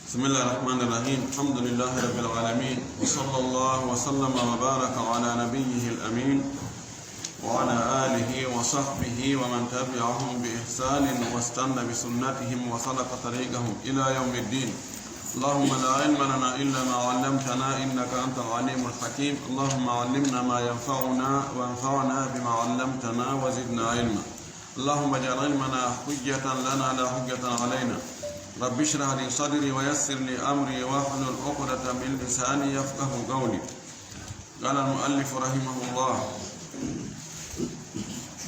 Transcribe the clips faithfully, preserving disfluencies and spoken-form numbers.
بسم الله الرحمن الرحيم. الحمد لله رب العالمين، وصلى الله وسلم وبارك على نبيه الأمين وعلى آله وصحبه ومن تبعهم بإحسان واستن بسنتهم وسلك طريقهم إلى يوم الدين. اللهم لا علم لنا إلا ما علمتنا إنك أنت العليم الحكيم. اللهم علمنا ما ينفعنا وانفعنا بما علمتنا وزدنا علما. اللهم اجعل علمنا حجة لنا لا حجة علينا. رب اشرح لي صدري ويسر لي أمري واحلل عقدة من لساني يفقه قولي. قال المؤلف رحمه الله: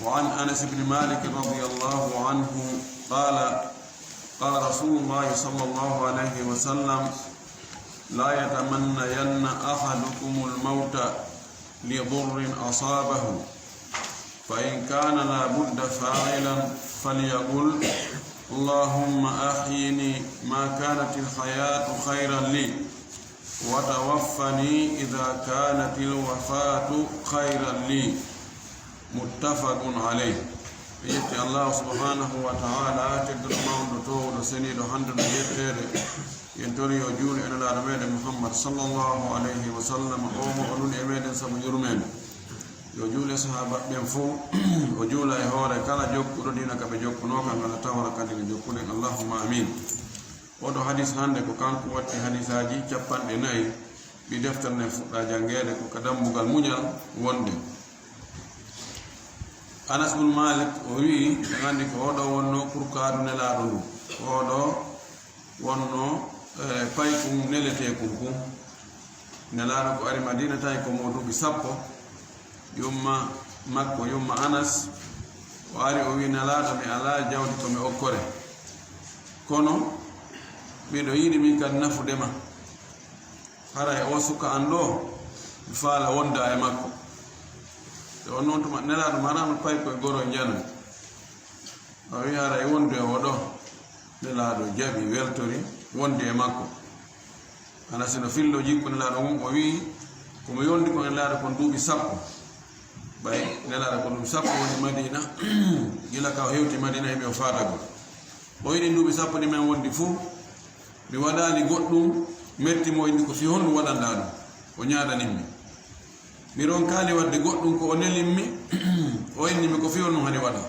وعن أنس بن مالك رضي الله عنه قال: قال رسول الله صلى الله عليه وسلم: لا يتمنين أحدكم الموت لضر أصابه، فإن كان لا بد فاعلا فليقل: اللهم أحيني ما كانت الحياة خيرا لي، وتوفني إذا كانت الوفاة خيرا لي. متفق عليه. Yetti Allah subhanahu wa ta'ala, tedduɗo mawɗo, towɗo, seniiɗo, handuɗo yetteede. Yen tori yo juulu e Nelaaɗo meɗen Muhammad sallallahu alayhi wa sallam, o mo o nuli e meɗen sabu yurmeende. Yo juulu e sahaaba ɓen fow, o juula e hoore kala jokkuɗo diina ka ɓe jokkunoo kan, kala tawra kadi no jokkuɗen. Allahumma amin. Oɗo hadis hannde ko kanko watti hadisaaji capanɗe nayi, ɗi deftere nden fuɗɗa janngeede, ko ka dambugal muñal wonde. Anas bun Malik o wi'i, en anndi ko oɗo wonno kurkaadu Nelaaɗo ndu. Ko oɗo wonno, eh, paykun neleteekun kun. Nelaaɗo ko ari Madina tawi ko mo duuɓi sappo. Yumma makko, yumma Anas, o ari o wi'i, Nelaaɗo, mi alaa jawdi ko mi okkore. Kono miɗo yiɗi min kadi nafude ma. Haray o suka an ɗo, mi faala wonda e makko. E on non tuma Nelaaɗo marano paykoy goro e njanano. O wi'i, haray wondu e oɗo. Nelaaɗo jaɓi, weltori wonde e makko. Anas no fillo jikku Nelaaɗo ngun, o wi'i, ko mo yondi ko Nelaaɗo kon duuɓi sappo. Ɓay Nelaaɗo ko duuɓi sappo woni Madina, gila ka o hewti Madina, heɓi o faadagol. O yiɗi duuɓi sappo ɗi men wondi fuu, mi waɗaali goɗɗum metti mo, o inni ko fii honɗum waɗanɗaa ɗum? O ñaadanin mi. Mi ronkaali waɗde goɗɗum ko o nelin mi, o inni mi ko fii honɗum hani waɗa.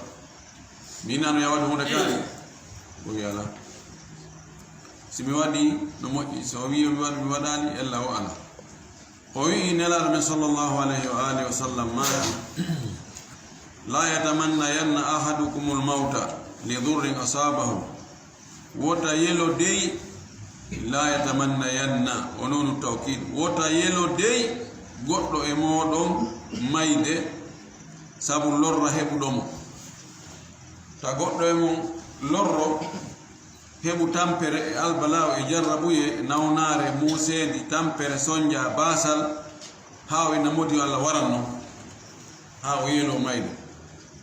Mi nano ya waɗi huunde kaari. O wi'i alaa. Si mi waɗi no moƴƴi, so o wi'i mi waɗi, mi waɗaali, ella o alaa. O wi'i Nelaaɗo men sallallahu alayhi wa alihi wa sallam maaki, "La yatamannayanna ahadukumul mawta li durrin asabahu." Wota yelo dey, la yatamannayanna, o nonu tawkid. Wota yelo dey goɗɗo e mooɗon mayde sabu lorra heɓuɗo mo. Ta goɗɗo e mon lorro, heɓu tampere e albalaawo e jarrabuye, nawnaare, muuseendi, tampere, sonja, baasal, haa o ina modi yo Allah waran non, haa o yelo mayde.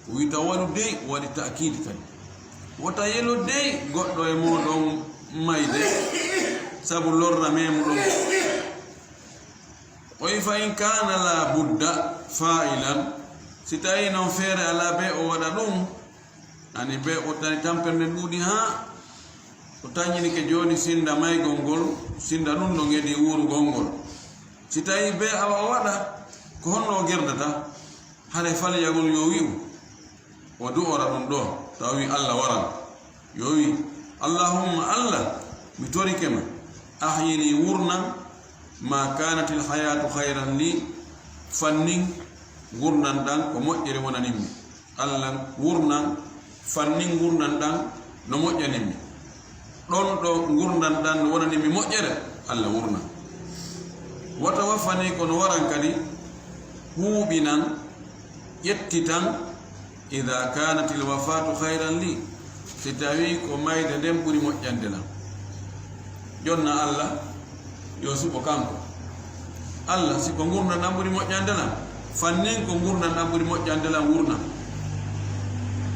O wi taw waɗu dey, o waɗi ta'kiidi kadi. Wota yelo dey goɗɗo e mooɗon mayde, sabu lorra memuɗon. O wi fa in kaana la budda fa'ilan, si tawi non feere alaa be o waɗa ɗum, ani be o tani tampere nden ɗuuɗi haa o tañinike jooni sinda maygol ngol, sinda ɗum ɗo ngedi wuurugol ngol. Si tawi be awa o waɗa, ko honno o gerdata? Hare falyagol yo wi'u, o du'ora ɗum ɗo, tawi Allah waran. Yo wi, Allahumma Allah, mi torike ma, ahyini wurnan, ma kanatil hayatu khayran li, fannin ngurnan ɗan ko moƴƴere wonanimmi. Allah wurnan, fannin ngurnan ɗan no moƴƴanimmi. Ɗon ɗo ngurnan ɗan no wonanimmi moƴƴere, Allah wurnan. Wata waffani ko no waran kadi, huuɓinan, ƴettitan, ida kanatil wafatu khayran li, si tawi ko mayde nden ɓuri moƴƴande lan. Jonna Allah, yo suɓo kanko. Allah, si ko ngurdan ɗan ɓuri moƴƴande lan, fannin ko ngurdan ɗan ɓuri moƴƴande lan wurna.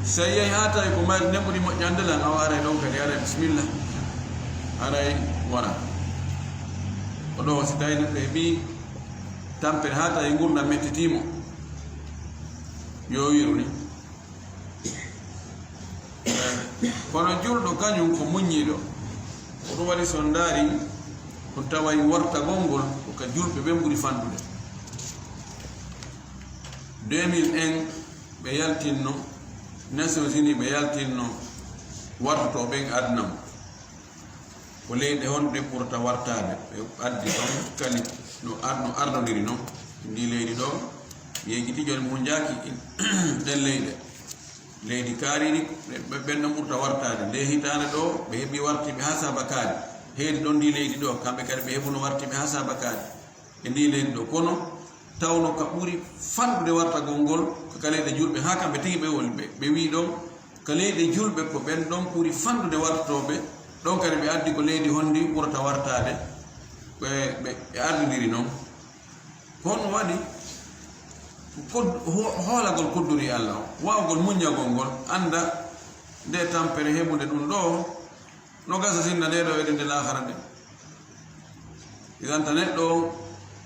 Si a yiyay haa tawi ko mayde nden ɓuri moƴƴande lan, awa aray ɗon kadi, aray bisimilla, aray wara. Ko ɗo si tawi neɗɗo heɓi tampere haa tawi ngurdan mettitii mo, yo wiru ni. Kono julɗo kañum ko muññiiɗo. Ko ɗum waɗi, so on ndaari, on taway wartagol ngol ko ka julɓe ɓen ɓuri fanɗude. Deux mille un, ɓe yaltinno, Nations Unies ɓe yaltinno wartotoo ɓen aduna mo. Ko leyɗe honɗe ɓurata wartaade? Ɓe addi ɗon kali no ar-, no ardondiri non. Ndi leydi ɗo, yeejiti jooni mo njaaki ɗen leyɗe. Leydi kaariɗi, ɓe, ɓe, ɓen ɗon ɓurata wartaade. Nde hitaande ɗo, ɓe heɓi wartiiɓe haa saabakaaɗi. Heedi ɗon ndi leydi ɗo, kamɓe kadi ɓe heɓuno wartiiɓe haa saabakaaɗi e ndi leydi ɗo. Kono tawno ka ɓuri fanɗude wartagol ngol, ko ka leyɗe julɓe, haa kamɓe tigi ɓe woni, ɓe, ɓe wii ɗon, ka leyɗe julɓe ko ɓen ɗon ɓuri fanɗude wartotooɓe, ɗon kadi ɓe addi ko leydi honndi ɓurata wartaade, ɓe, ɓe, ɓe ardindiri non. Ko honɗum waɗi? Ko kod-, ho-, hoolagol kodduri Alla o, waawgol muññagol ngol, annda nde tampere heɓunde ɗum ɗo, no gasa sinna nde ɗo e nde laakhara nde. Idan ta neɗɗo on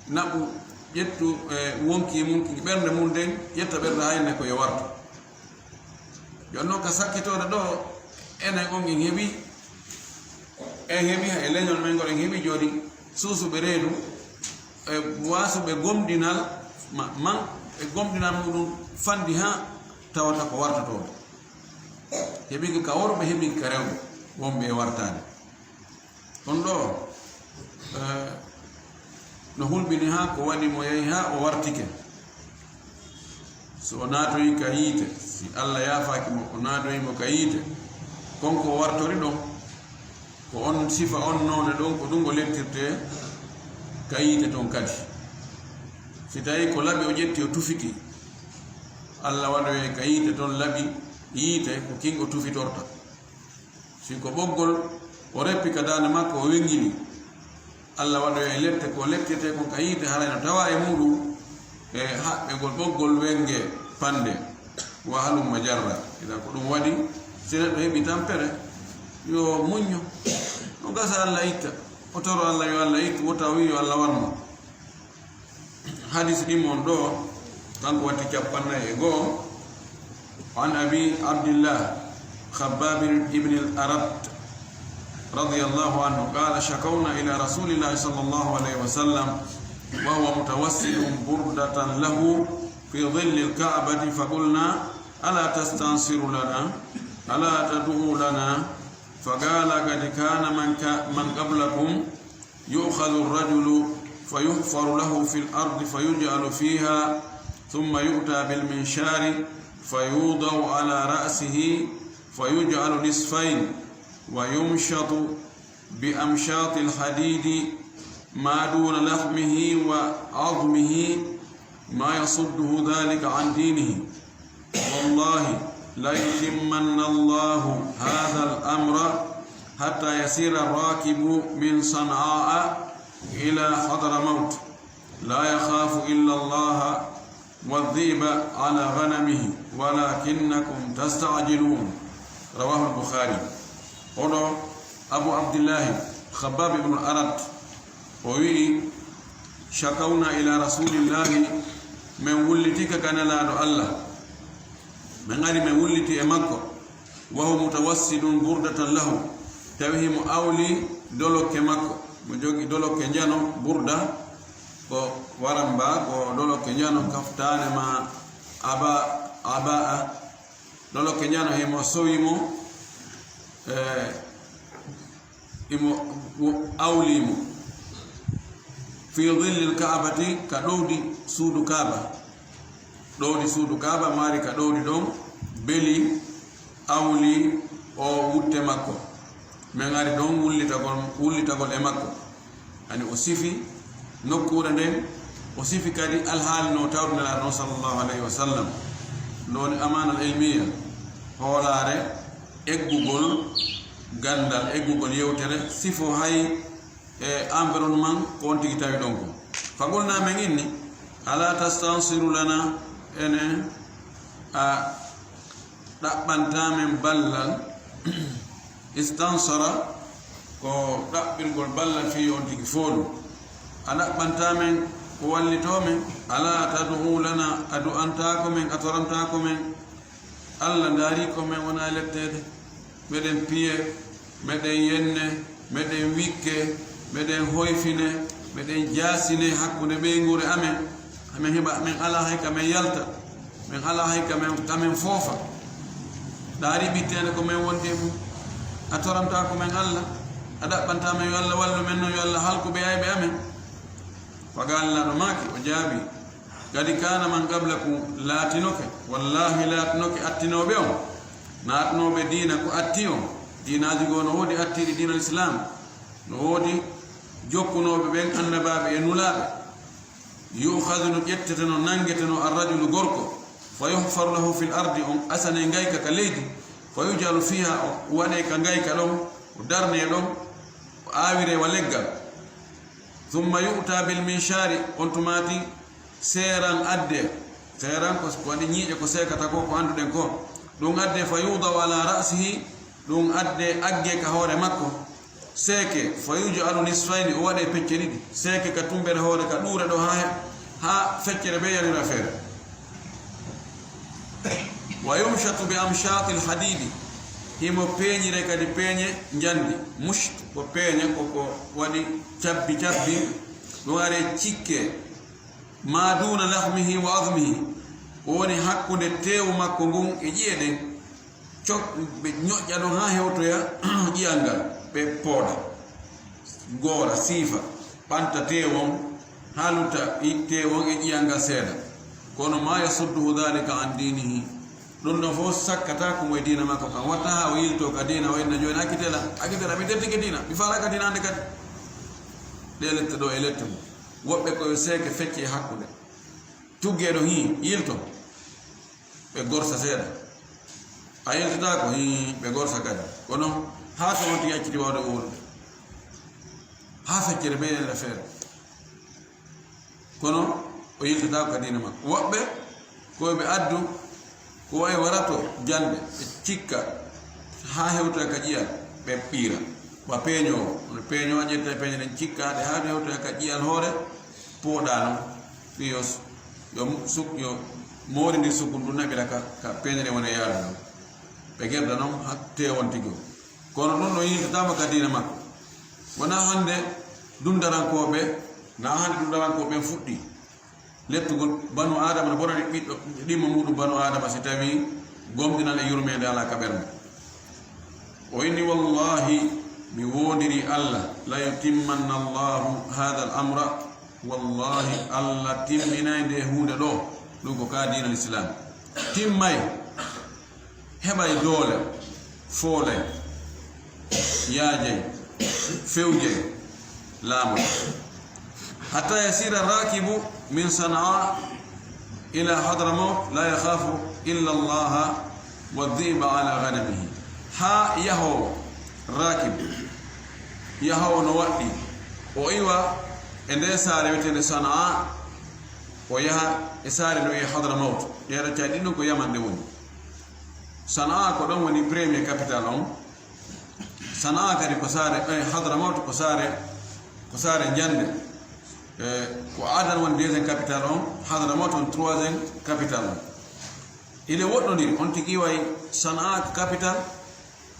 naɓu, ƴettu, e, wonki mum, ɓernde mum nden, ƴetta ɓernde hayne ko yo wartu. Jooni noon ka sakkitoore ɗo, enen on en heɓi, en heɓi e leñol men ngol, en heɓi jooni suusuɓe reedu, e waasuɓe gomɗinal ma, man, e gomɗinal muɗum fanɗi haa tawata ko wartotooɓe. Heɓi ka worɓe, heɓi ka rewɓe, wonɓe e wartaade. On ɗo, eh, no hulɓini haa ko waɗi mo yahi haa o wartike. So o naatoyi ka yiite, si Alla yaafaaki mo, o naatoyi mo ka yiite, kon ko o wartori ɗon, ko on sifa, on noone ɗon, ko ɗum o leptirte ka yiite ton kadi. Si tawi ko laɓi o ƴetti o tufiti, Alla waɗoye ka yiite ton laɓi yiite, ko kin o tufitorta. Si ko ɓoggol o reppi ka daande makko, o wengini, Alla waɗoya e lette ko leptirte kon ka yiite, haray no tawa e muɗum e haɓɓegol ɓoggol wenge pande, wa halumma jarra. Ina ko ɗum waɗi, si neɗɗo heɓi tampere, yo muñño, no gasa Alla itta, o toro Alla yo Alla ittu, wota o wi yo Alla wanmo. Hadis ɗin mon ɗo, kanko watti cappannayi e go'o. عن أبي عبد الله خباب بن الأرت رضي الله عنه قال: شكونا إلى رسول الله صلى الله عليه وسلم وهو متوسد بردة له في ظل الكعبة، فقلنا: ألا تستنصر لنا؟ ألا تدعو لنا؟ فقال: قد كان من ك-، من قبلكم يؤخذ الرجل فيحفر له في الأرض فيجعل فيها، ثم يؤتى بالمنشار فيوضع على رأسه فيجعل نصفين، ويمشط بأمشاط الحديد ما دون لحمه وعظمه، ما يصده ذلك عن دينه. والله ليتمن الله هذا الأمر حتى يسير الراكب من صنعاء إلى حضرموت لا يخاف إلا الله والذئب على غنمه ولكنكم تستعجلون. رواه البخاري. Oɗo Abu Abdillahi Khabbab ibn Arat, o wi'i: شكونا إلى رسول الله, men wullitika ka Nelaaɗo Alla, men ari men wulliti e makko, وهو متوسد بردة له, tawi himo awli dolokke makko, mo jogi dolokke njano, burda ko waramba, ko dolokke njano, kaftaane ma aba, abaa, dolokke njano, himo sowi mo, e, imo wo-, awli mo. في ظل الكعبة, ka ɗowdi suudu Kaaba. Ɗowdi suudu Kaaba maari ka ɗowdi ɗon, beli, awli o wutte makko. Men ari ɗon wullitagol, wullitagol e makko. Ani o sifi nokkuure nden, o sifi kadi alhaali no tawde Nelaaɗo non sallallahu alayhi wa sallam. Ɗon woni amaanal ilmiya, hoolaare, eggugol ganndal, eggugol yewtere, sifo hay e environnement ko on tigi tawi ɗon ko. Faqulna, men inni: ألا تستنصر لنا, enen a ɗaɓɓanta men ballal. Istansara ko ɗaɓɓirgol ballal fii yo on tigi foolu. A ɗaɓɓanta men ko wallitoo men. ألا تدعو لنا, a du'antaako men, a torantaako men. Alla ndaari ko men wona letteede. Meɗen piye, meɗen yenne, Meɗen wikke, meɗen hoyfine, meɗen jaasine hakkunde ɓeynguure amen. Amen heɓa, men alaa hay ka men yalta, men alaa hay ka men, ka men foofa. Ɗaari ɓitteende ko men wondi e mum. A toranta ko men Alla, a ɗaɓɓanta men yo Alla wallu men non, yo Alla halku ɓe ayɓe amen. Faga Alla no maaki, o jaabi, "Kadi kana man qablakum, laatinoke, wallahi laatinoke attinooɓe on, naatnooɓe diina ko atti on, diinaaji goo no woodi attiiɗi diina Islam, no woodi jokkunooɓe ɓen annabaaɓe e nulaaɓe. Yu'khadhu, no ƴetteteno, nangeteno, ar-rajulu, gorko, fa yuhfaru lahu fil ardi, on asane ngayka ka leydi, fa yuj'alu fiha, o waɗe ka ngayka ɗon, o darne ɗon, o aawire wa leggal. Thumma yu'ta bil minshari, on tumaati seeran adde." Seeran ko, ko waɗi ñiiƴe ko seekata ko, ko annduɗen ko. Ɗum adde, "fa yudau ala ra'sihi", ɗum adde agge ka hoore makko, seeke, "fa yuj'alu nisfayni", o waɗe pecce ɗiɗi, seeke ka tumbere hoore ka ɗuure ɗo haa he-, haa feccere be yanira feere. "Wa yumshatu bi amshatil hadidi", himo peeñire kadi peeñe njandi. Mushtu ko peeñe, ko ko waɗi cabbi cabbi, ɗum are cikke. "Ma duna lahmihi wa azmihi", ko woni hakkunde teewu makko ngun e ƴi'e ɗen. Cok-, ɓe ñoƴƴa ɗon haa hewtoya ƴi'al ngal, ɓe pooɗa, goora, siifa, ɓanta teewon, haa lutta i-, teewon e ƴi'al ngal seeɗa. Kono, "ma yasudduhu dhalika an dinihi", ɗum ɗon fof sakkata ko mo e diina makko kan. Watta haa o yilto ka diina, o inna jooni, "Akitela, akitela, mi tettike diina, mi faala ka diina hannde kadi." Ɗe lette ɗo e lette mum. Woɓɓe ko yo seeke fecce e hakkunde. Tuggeeɗo hii, yilto. Ɓe gorsa seeɗa. A yiltataako, hii, ɓe gorsa kadi. Kono haa to on tigi acciti waawde wowlude. Haa feccere bee ene feere. Kono o yiltataako ka diina makko. Woɓɓe ko ɓe addu ko wayi warato jannde, ɓe cikka haa hewta ka ƴi'al, ɓe ɓiira. Wa peeñoowo, no peeñoowo a ƴetta peeñe ɗen cikka ɗe haa hewta ka ƴi'al hoore, pooɗa non. Fii yo s-, yo mu-, suk-, yo moori ndi sukun ɗum naɓira ka, ka peeñere woni e yaade non. Ɓe gerda non haa teewon tigi o. Kono ɗum ɗo yiltataama ka diina makko. Wonaa hannde dundarankooɓe, na hannde dundarankooɓe ɓen fuɗɗi lettugol banu Aadama no bonani ɓiɗɗo, ɗimmo muuɗum banu Aadama si tawii gomɗinal e yurmeende alaa ka ɓernde. O inni, "Wallahi, mi woondiri Allah, la yutimmanna Allahu hadha al-amra." Wallahi, Allah timminay nde huunde ɗo, ɗum ko ka diinal Islam. Timmay, heɓay doole, foolay, yaajay, fewjay, laamoy. Hatta yasira rakibu min Sana'a ila Hadramaut la yakhafu illa Allah wa dhiba ala ghanamihi. Haa yahoowo, rakib, yahoowo no waɗɗi, o iwa e nde saare wiyeteende Sana'a, o yaha e saare no wiye Hadramaut. Ɗee ɗoo caɗeele ɗiɗi ɗum ko Yaman ɗe woni. Sana'a ko ɗon woni premier capital on. Sana'a kadi ko saare, eh, Hadramaut ko saare, ko saare njande. Eh, ko Adan woni deuxième capital on, Hadramaut woni troisième capital on. Ile woɗɗondiri, on tigi iway Sana'a ko capital,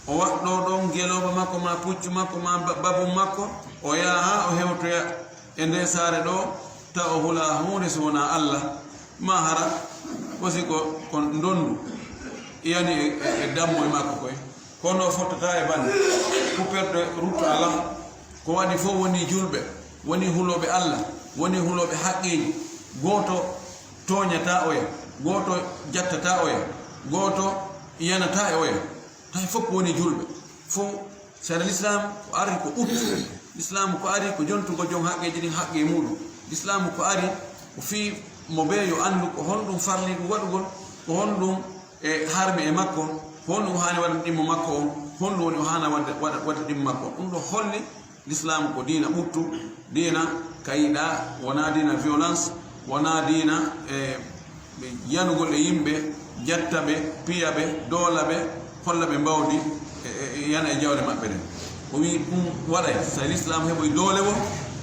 o waɗɗoo ɗon ngelooba makko, ma puccu makko, ma ba-, babun makko, o yaha o hewtoya e nde saare ɗo, tawa o hulaa huunde so wonaa Allah, ma hara ko si ko, ko ndondu yani e, e, e dammo e makko koy. Kono o fottata e bande, kuperɗe ruttu alaa. Ko waɗi fof woni julɓe, woni hulooɓe Allah, woni hulooɓe haqqeeji. Gooto tooñataa oya, gooto jattataa oya, gooto yanataa e oya. Hay fof ko woni julɓe. Fof, sara l'islam ko ari ko ɓuttu. L'islam ko ari ko jontugol joom haqqeeji ɗin haqqe muuɗum. L'islam ko ari ko fii mo bee yo anndu ko honɗum farli ɗum waɗugol, ko honɗum e harmi e makko, honɗum o haani waɗa ɗimmo makko on, honɗum woni o haana waɗde, waɗa, waɗde ɗimmo makko on. Ɗum ɗo holli l'islam ko diina ɓuttu, diina ka yiɗaa, wonaa diina violence, wonaa diina, e, ɓe yanugol e yimɓe, jatta ɓe, piya ɓe, doola ɓe, holla ɓe mbawdi, e, e, e yana e jawle maɓɓe ɗen. O wii ɗum waɗay, so l'islam heɓoy doole wo,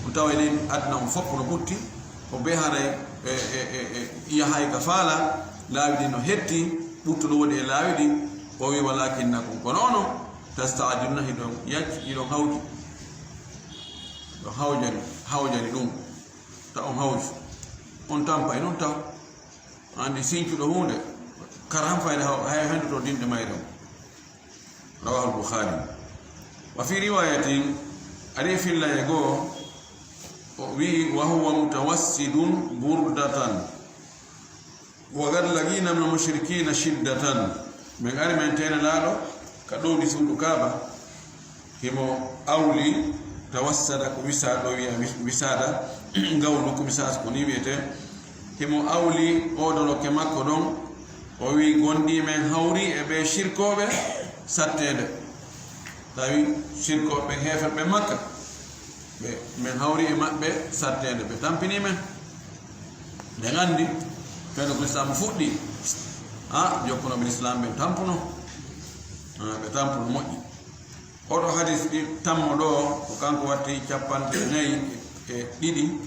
ɗum tawa e leydi aduna on fof no ɓutti, ko bee haray, e, e, e, e, yahay ka faala, laawi ɗi no hetti, ɓuttu no woni e laawi ɗi, o wii walakinnakum, kono onon, tasta'jiluna, hiɗon yacci, hiɗon hawji, To hawjani, hawjani ɗum, ta on hawju. On tampay non taw. Andi sincuɗo huunde, karam fayde haw-, hay henduto dinɗe mayre on. Rawahu al-Bukhari. Wa fi riwayatin, ari fillaye goo, o wi'i, "Wa huwa mutawassidun burdatan." Wa qad laqina min al-mushrikina shiddatan. Min ari min tene laaɗo ka ɗowdi suudu Kaaba. Himo awli tawassada ko wisa ɗo wiya wis-, wisada. Ngawlu ko wisas ko ni wiyete. Himo awli odoloke makko ɗon. O wi gondi men hawri e ɓe shirkoɓe sattede. Tawi shirkoɓe heeferɓe Makka. Ɓe, men hawri e maɓɓe sattede, ɓe tampini men. Ɓe nganndi, fewndo ko Lislaamu fuɗɗi, ha jokkunooɓe Lislaam ɓe tampuno, ha, ɓe tampuno moƴƴi. Oɗo hadis ɗi tammo ɗo, ko kanko watti capanɗe nayi e ɗiɗi.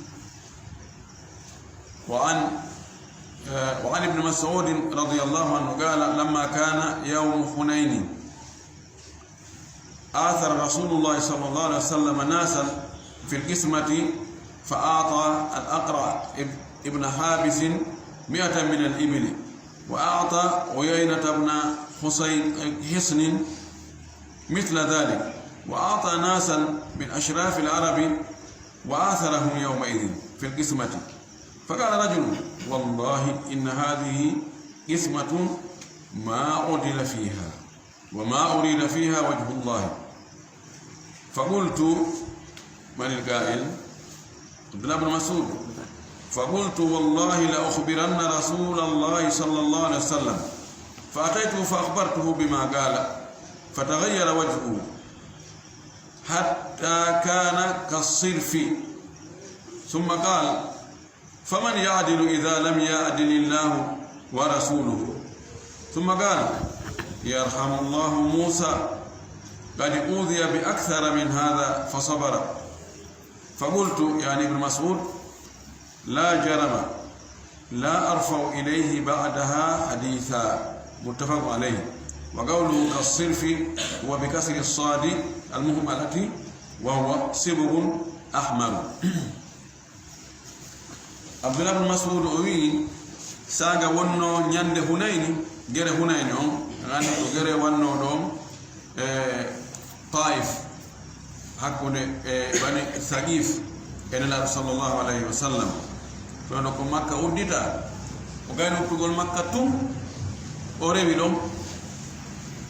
Wa an, eh, wa an Ibn Mas'ud radiyallahu anhu qala, lamma kana yawmu Hunayn, آثر رسول الله صلى الله عليه وسلم ناسا في القسمة، فأعطى الأقرع اب-، ابن حابس مائة من الإبل، وأعطى عيينة بن حصين، حصن مثل ذلك، وأعطى ناسا من أشراف العرب، وآثرهم يومئذ في القسمة. فقال رجل: والله إن هذه قسمة ما عدل فيها. وما أريد فيها وجه الله. فقلت، من القائل؟ عبد الله بن مسعود. فقلت: والله لأخبرن رسول الله صلى الله عليه وسلم. فأتيته فأخبرته بما قال، فتغير وجهه حتى كان كالصرف، ثم قال: فمن يعدل إذا لم يعدل الله ورسوله؟ ثم قال: يرحم الله موسى، قد أوذي بأكثر من هذا فصبر. فقلت، يعني ابن مسعود: لا جرم، لا أرفع إليه بعدها حديثا. متفق عليه. وقوله كالصرف هو بكسر الصاد المهملة، وهو صبغ أحمر. Abdullah bin Mas'ud o wi'i, saaga wonno ñande Hunayni, gere Hunayni on, an anndi ko gere wanno ɗon, e Taif, hakkunde, e Bani Saqif, e Nelaaɗo sallallahu alayhi wa sallam. Kono ko Makka uddita, o gayno udditugol Makka tun, o rewi ɗon,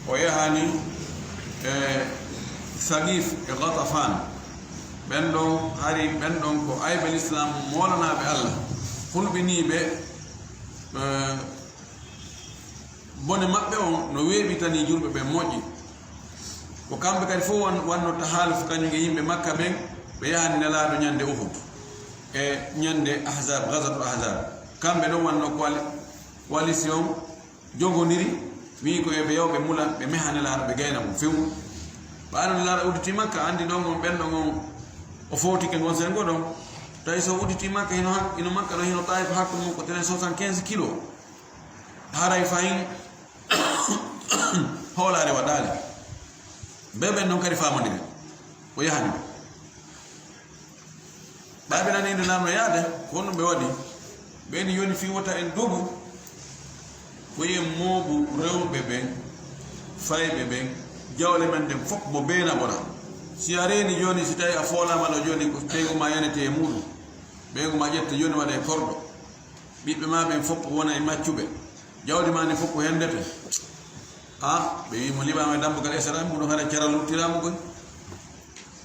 o yahani, e Saqif e Ghatafan. Ɓen ɗon, hari ɓen ɗon ko ayɓe Lislaam, moolanaaɓe Allah, hulɓiniiɓe, eh, bone maɓɓe on no weeɓitani julɓe ɓen moƴƴi. Ko kamɓe kadi fof wan-, wanno tahaaluf kañum e yimɓe Makka ɓen, ɓe yahani Nelaaɗo ñande Uhud e ñande Ahzab, Ghazwatul Ahzab. Kamɓe ɗon wanno coali-, coalition, jogondiri, wi'i ko yo ɓe yaw ɓe mula, ɓe meha Nelaaɗo, ɓe gayna mo few. Ɓaano Nelaaɗo udditi Makka, anndi ɗon on, ɓen ɗon on, o fowtike ngon sengo ɗon. Tawi so udditi Makka, hino hak-, hino Makka ɗon, hino Taif hakkunde mum ko tenen soixante-quinze kilos. Haray fahin hoolaare waɗaali. Ɓe ɓen ɗon kadi faamondire. O yahani ɓe. Ɓay ɓe nani nde naamno yaade, ko honɗum ɓe waɗi? Ɓe ni yoni fii wota en dogu, ko en mooɓu rewɓe ɓen, fayɓe ɓen, jawle men ɗen fof mo bee naɓora. Si a reeni jooni, si tawi a foolaama ɗo jooni, ko ɓeyngu ma yanete e muuɗum, ɓeyngu ma ƴette jooni waɗe korɗo. Ɓiɓɓe ma ɓen fof wona e maccuɓe. Jawdi ma ndin fof ko hendete. Ah, ɓe wi'i mo liɓaama e dambugal esiraaɓe muuɗum, hara caral luttiraama koy.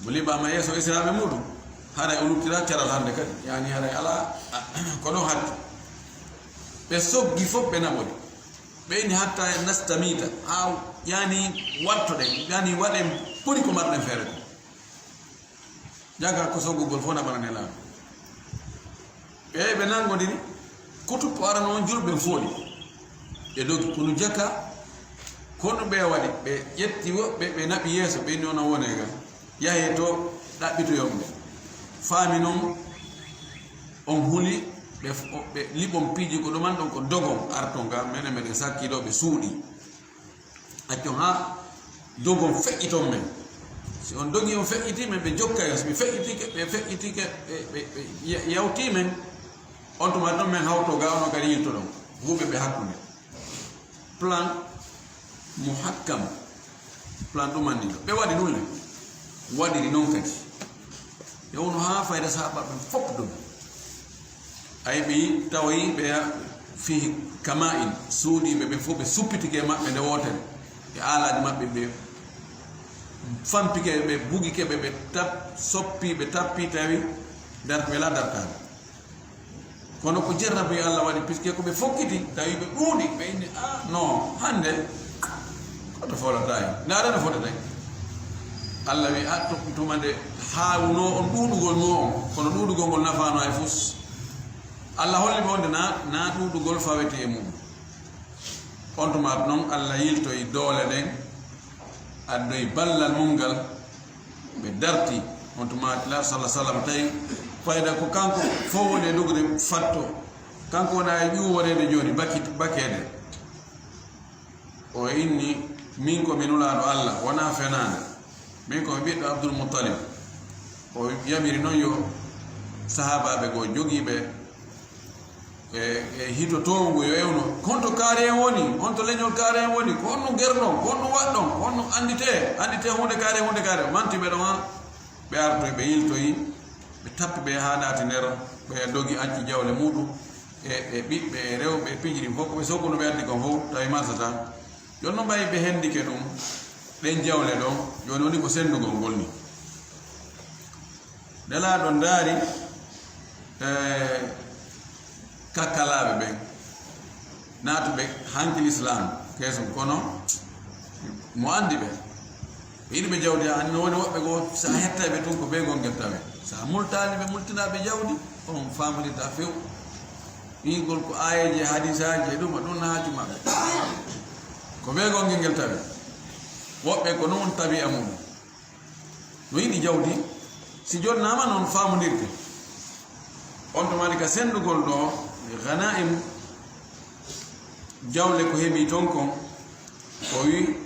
Mo liɓaama yeeso esiraaɓe muuɗum, haray o luttira caral hannde kadi. Yani haray alaa, ko ɗon hatti. Ɓe soggi fof ɓe naɓori. Ɓe inni hatta nastamiita. Haa yani wattoɗen, yani waɗen ɓuri ko marɗen feere ko. Jaga ko soggugol fof naɓana Nelaaɗo. Ɓe, ɓe nanngodiri, ko tuppo arano on, julɓe fooɗi. Ɓe dogi, kono jaka, kono ɓe waɗi, ɓe ƴetti woɓɓe, ɓe naɓi yeeso, ɓe inni onon wone ga. Yahee to, ɗaɓɓitoyon ɓe. Faami non, on huli, ɓe f-, o-, ɓe liɓon piiji ko ɗuman ɗon ko dogon, arton ga, menen meɗen sakki ɗo, ɓe suuɗi. Accon haa dogon feƴƴiton men. Si on dogi, on feƴƴitii men, ɓe jokkay on. Si ɓe feƴƴitike, ɓe feƴƴitike, ɓe, ɓe, ɓe ya-, yawtii men, on tuma ɗon men hawto ga, onon kadi yiltoɗon. Huuɓe ɓe hakkunde. Plan muhakkam. Plan ɗumanɗiɗo. Ɓe waɗi ɗum le. Waɗiri noon kadi. Yawno haa fayda sahaaba ɓen fof ɗum. Ay ɓe tawoyi ɓe fihi kama'in, suuɗiiɓe ɓe fof ɓe suppitike e maɓɓe nde wootere. E aalaaji maɓɓe ɓe fampike, ɓe bugike ɓe, ɓe tap-, soppi, ɓe tappi, tawi dar-, ɓe la dartaade. Kono ko jarrabu e Allah waɗi, puisque ko ɓe fokkiti, tawi ɓe ɗuuɗi, ɓe inni, "Ah, non, hannde, ko to folata en. Ndaara no fotata en." Allah wi, "Ah, to-, tuma nde haawunoo on ɗuuɗugol moo on, kono ɗuuɗugol ngol nafaano hay fus." Allah holli ɓe wonde na, na ɗuuɗugol fawete e mum. On tuma noon, Allah yiltoyi doole ɗen, addoyi ballal mum ngal, ɓe darti. On tuma Nulaaɗo sallallaahu alayhi wa sallam tawi fayda ko kanko fof woni e dogde fatto. Kanko wona e ƴuworeede jooni, baki-, bakeede. O inni, "Min ko mi Nulaaɗo Allah, wonaa fenaande. Min ko mi ɓiɗɗo Abdul Muttalib." O yamiri noon yo sahaabaaɓe goo jogiiɓe e, e hito towngo yo ewno. Honto kaari en woni? Honto leñol kaari en woni? Ko honno ngerɗon? Ko honno waɗɗon? Ko honno annditee? Annditee huunde kaari, huunde kaari. Manti ɓe ɗon han. Ɓe artoyi, ɓe yiltoyi, ɓe tappi ɓe haa naati nder, ɓe dogi acci jawle muɗum, e, e ɓiɓɓe, e rewɓe, e pijiri fof, ko ɓe sokkuno ɓe addi kon fof, tawi marsata. Jooni noon ɓay ɓe hendike ɗum, ɗen jawle ɗon, jooni woni ko senndugol ngol ni. Nelaaɗo ndaari, e, kakkalaaɓe ɓen, naatuɓe hanki lislaam keesum, kono mo anndi ɓe. Ɓe yiɗi ɓe jawdi, a anndi no woni woɓɓe goo, so a hettaay ɓe tun, ko ɓe gongel tawe. So a multaali ɓe, multinaa ɓe jawdi, on faamondirta few. Ɓiygol ko aayeeje, hadiisaaji e ɗum, ɗum na haaju maɓɓe. Ko ɓe gongel ngel tawe. Woɓɓe ko noon tabi'a mum. No yiɗi jawdi, si jonnaama noon faamondirde. On tuma ka senndugol ɗo, ganaa'im, jawle ko heɓi ton kon, o wi,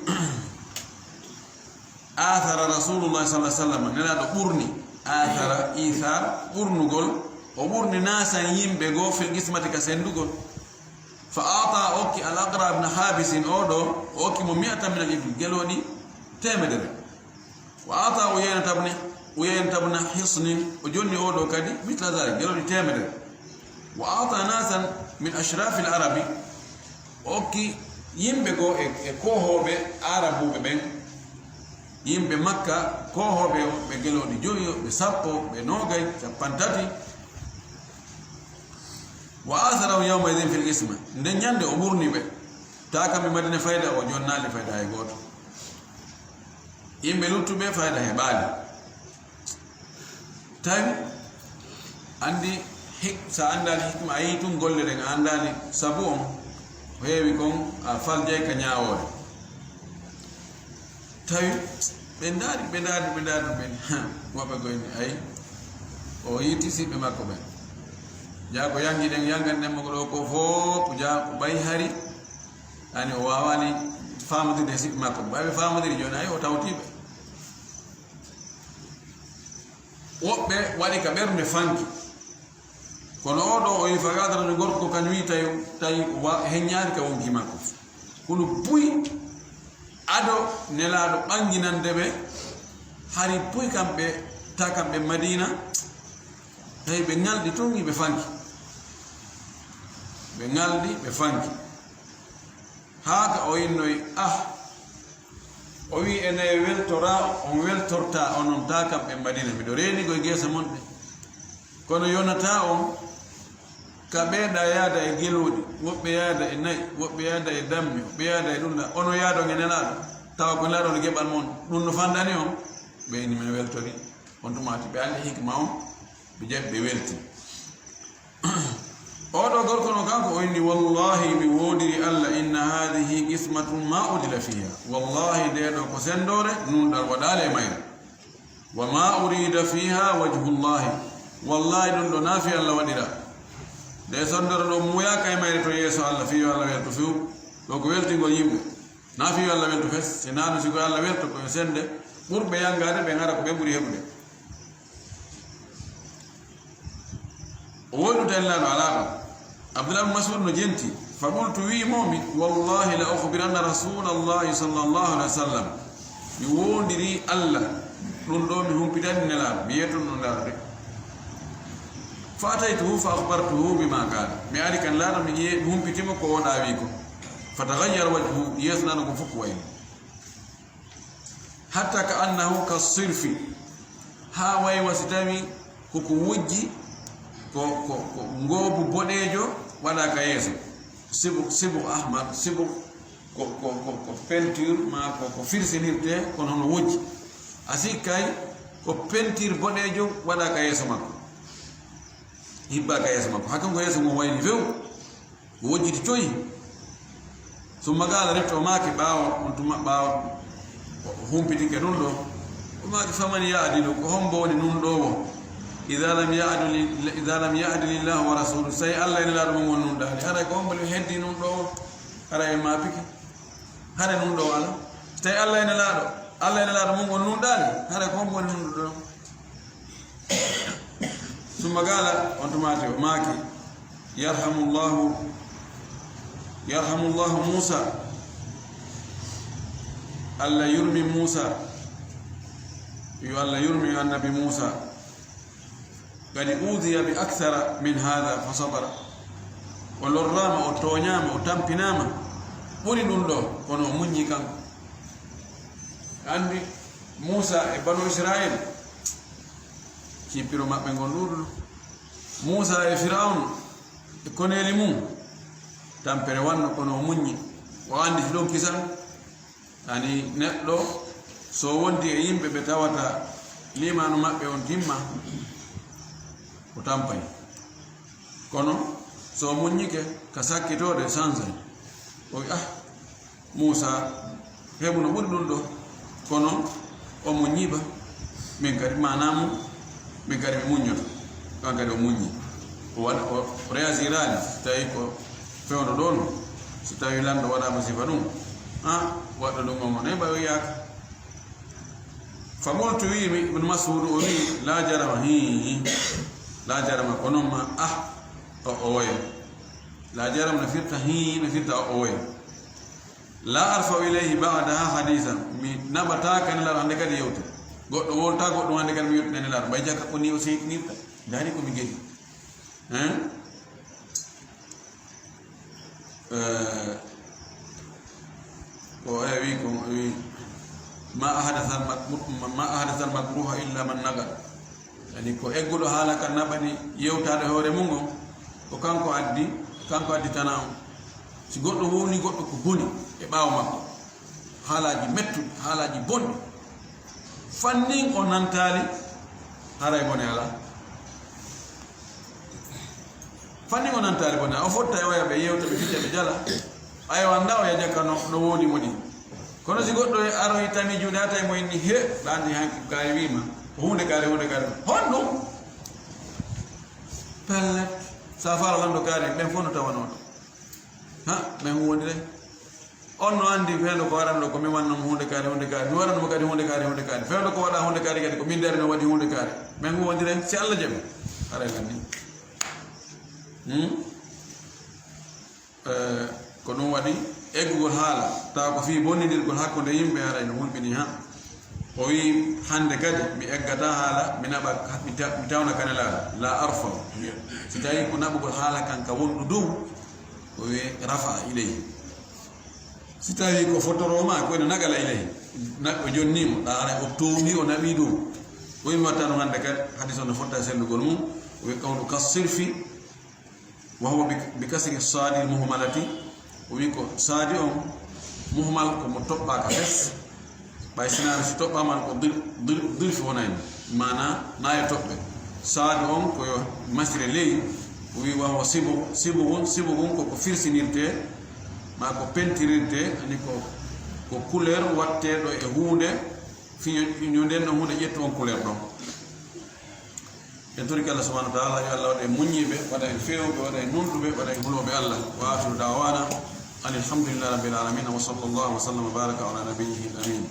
"Athara Rasulullah sallallahu alaihi wasallam", Nelaaɗo ɓurni, athara, ithar, ɓurnugol, o ɓurni naasan yimɓe goo fil qismati ka senndugol. Fa ata, okki Al-Aqra' ibn Habisin oo ɗoo, o okki mo mi'atan min al-ibil, gelooɗi teemedere. Wa ata Uyaynata ibn, Uyaynata ibn Hisnin, o jonni oo ɗoo kadi, mithla dhalik, gelooɗi teemedere. Wa ata nasan min ashrafi al-arabi, o okki yimɓe goo e, e koohooɓe Arabuɓe ɓen, yimɓe Makka, koohooɓe ɓe gelooɗi jowi, ɓe sappo, ɓe noogay, cappanɗe tati. Wa atharahum yawma idhin fil qisma. Nden ñande o ɓurni ɓe. Ta kamɓe Madina fayda, o jonnaali fayda hay gooto. Yimɓe luttuɓe fayda heɓaali. Tawi anndi hik-, sa anndaali hikma, a yii tun golle ɗen, a anndaali sabu on, ko heewi kon, a faljay ka ñaawoore. Tawi ɓe ndaari, ɓe ndaari, ɓe ndaari, ɓe, woɓɓe goyni, ay, o yiiti siɓɓe makko ɓen. Jaa ko yangi ɗen, yangan ɗen mo ko ɗo ko fof, jaa ko ɓay hari, ani o waawani faamudirde siɓɓe makko. Ɓay ɓe faamudiri jooni, ay, o tawti ɓe. Woɓɓe waɗi ka ɓernde fanki. Kono oo ɗoo, o yi fagaadara no gorko kan wi tawi, tawi wa-, heññaani ka wonki makko. Kono buy ado Nelaaɗo ɓanginande ɓe, hari buy kamɓe, ta kamɓe Madiina, tawi ɓe ŋalɗi tun, ɓe fanki. Ɓe ŋalɗi, ɓe fanki. Haa ka o innoyi, ah, o wi, "Ene weltora, on weltorta, onon ta kamɓe Madiina. Miɗo reeni koye geesa mon ɓe. Kono yonata on, ka ɓeeɗa yaada e gelooɗi, woɓɓe yaada e nayi, woɓɓe yaada e dammi, woɓɓe yaada e ɗum ɗa. Ono yaadon e Nelaaɗo, tawa ko Nelaaɗo no geɓal mon. Ɗum no fanɗani on?" Ɓe inni, "Men weltori." On tuma ti ɓe anndi hikma on, ɓe jaɓi, ɓe welti. Oo ɗoo gorko no kanko o inni, "Wallahi, mi woodiri Allah, inna hadhihi qismatun ma udila fiha. Wallahi, ndee ɗoo ko senndoore, nunɗal waɗaali e mayre. Wa ma urida fiha wajhullahi. Wallahi, ɗum ɗo na fii Allah waɗira. Nde senndoore ɗo muuyaaka e mayre to yeeso Allah, fii yo Allah weltu few. Ɗo ko weltingol yimɓe. Na fii yo Allah weltu fes. Si naanu si ko Allah weltu, ko yo sennde. Ɓurɓe yanngaade ɓe ngara ko ɓe ɓuri heɓude. O woɗɗude Nelaaɗo alaa ɗo. Abdullah ibn Mas'ud no jenti. Fa qultu, wi'i mo mi, wallahi la ukhbiranna rasulallahi sallallahu alaihi wasallam. Mi wondiri Allah, ɗum ɗo mi humpitani Nelaaɗo, mi yettuno ɗum Nelaaɗo de. Fa ataytuhu fa akhbartuhu bima qala. Mi ari kan Nelaaɗo, mi ye-, mi humpiti mo ko o ɗawi ko. Fa taghayyara wajhu, yeeso Nelaaɗo ko fof ko wayni. Hatta ka annahu ka sirfi, haa waywa si tawi koko wujji, ko, ko, ko ngoobu boɗeejo waɗa ka yeeso, sibu, sibu ahmar, sibu ko, ko, ko, ko peinture ma ko, ko firsinirte, kono hono wujji. A sikkay ko peinture boɗeejo waɗa ka yeeso makko, hibba ka yeeso makko. Hakkon ko yeeso ngon wayni few. Wojjiti coyi. Summa qaala, refti o maaki ɓaawo on tuma, ɓaawo o humpitike ɗum ɗo. O maaki, faman yaadilu, ko hombo woni nunɗoowo? Ida lam yaadili, ida lam yaadili llahu wa rasulu, so tawi Allah e Nelaaɗo mum on nunɗaali, haray ko hombo heddi nunɗoowo? Haray en maapike. Haray nunɗoowo alaa. So tawi Allah e Nelaaɗo, Allah e Nelaaɗo mum on nunɗaali, haray ko hombo woni nunɗuɗo ɗon? Summa qaala, on tumaati o maaki, yarhamullahu, yarhamullahu Muusa, Allah yurmi Muusa, yo Allah yurmi annabi Muusa, qad uudhiya bi akthara min haadha fa sabara, o lorraama, o tooñaama, o tampinaama, ɓuri ɗum ɗo, kono o muññi kanko. Anndi Muusa e Banu Israa'iila, cippiro maɓɓe ngon ɗuuɗuno. Muusa e Firawnu e koneeli mum, tampere wanno, kono o muññi. O anndi si ɗon kisan. Ani neɗɗo, so wondi e yimɓe ɓe tawata liimaanu maɓɓe on timma, o tampay. Kono so o muññike ka sakkitoode, sansay. O wi, ah, Muusa heɓuno ɓuri ɗum ɗo, kono o muññii ba. Min kadi, maanaa mum, min kadi mi muññoto. Kan kadi o muññii. O waɗa, o réagiraani, so tawi ko fewndo ɗon, so tawi lanndo waɗaama sifa ɗum, ah, waɗɗo ɗum on, on heɓa o yaaka. Fa qultu, wi'imi, Ibn Mas'ud o wi'i, la jarama, hii, la jarama, ko non ma, ah, o, o woya. La jarama no firta hii, no firta o, o woya. La arfa'u ilayhi ba'daha hadithan. Mi naɓataa ka Nelaaɗo hannde kadi yewtere. Goɗɗo wowlata goɗɗo hannde kadi mi yewtina Nelaaɗo. Mbay jaka ko ni o seytinirta. Ndaari ko mi gedi. Hein? Eh, ko e wi ko, wi, ma ahdatha al-mak-, ma ahdatha al-makruha illa man naqa. Yani ko egguɗo haala kan naɓani yewtaade hoore mum on, ko kanko addi, kanko addi tana on. Si goɗɗo wowli goɗɗo ko boni e ɓaawo makko, haalaaji mettuɗi, haalaaji bonɗi, fannin o nantaali, haray bone alaa. Fannin o nantaali bone, o fotta e oya ɓe yewta, ɓe fija, ɓe jala. Aywa, nda o yaja ka no, no woodi mo ɗi. Kono si goɗɗo e aroyi tami juuɗe, a tawi mo inni, he, ɗaandi han kaari wiima, ko huunde kaari, huunde kaari. Honɗum? Pellet. Sa faala lanndo kaari, ɓen fof no tawanoo ɗo. Ha, ɓen huwondiray. On no anndi fewndo ko waɗanɗo ko mi wanno mo huunde kaari, huunde kaari. Mi waɗanno mo kadi huunde kaari, huunde kaari. Fewndo ko waɗa huunde kaari kadi ko min dari no waɗi huunde kaari. Ɓen huwondiray, si Allah jaɓi. Haray lanni. Hmm? Eh, ko ɗum waɗi eggugol haala, tawa ko fii bonnindirgol hakkunde yimɓe, haray no hulɓinii, ha. O wi'i, hannde kadi mi eggataa haala, mi naɓa, mi ta-, mi tawna ka Nelaaɗo, la arfa. Si tawii ko naɓugol haala kan ka wonɗo dow, o wi'i rafa ilayhi. Si tawii ko fottoroo ma, ko ene nagala ilayhi. Na-, o jonnii mo, ɗa haray o toomi, o naɓi dow. Ko mi watta no hannde kadi, hadis on no fotta e sellugol mum, o wi'i qawlu kasirfi, wa huwa bi, bi kasri saadi muhmalati, o wi ko saadi on muhmal ko mo toɓɓaaka fes, ɓay sinaani si toɓɓaama ko dir, dir, dirfi wonayno, maana naayo toɓɓe. Saadi on ko yo masire ley, o wi wa huwa sibu, sibugun, sibugun ko ko firsinirte, ma ko pentirirte, ani ko, ko couleur watteeɗo e huunde, fiño, fiño nden no huunde ƴettu on couleur ɗon. En torike Allah subhanahu wa ta'ala, yo Allah waɗa en muññiiɓe, waɗa en feewɓe, waɗa en nunɗuɓe, waɗa en hulooɓe Allah. Wa akhiru da'wana anil hamdulillahi rabbil alamin. Wa sallallahu wa sallam wa baraka ala nabiyyihil amin.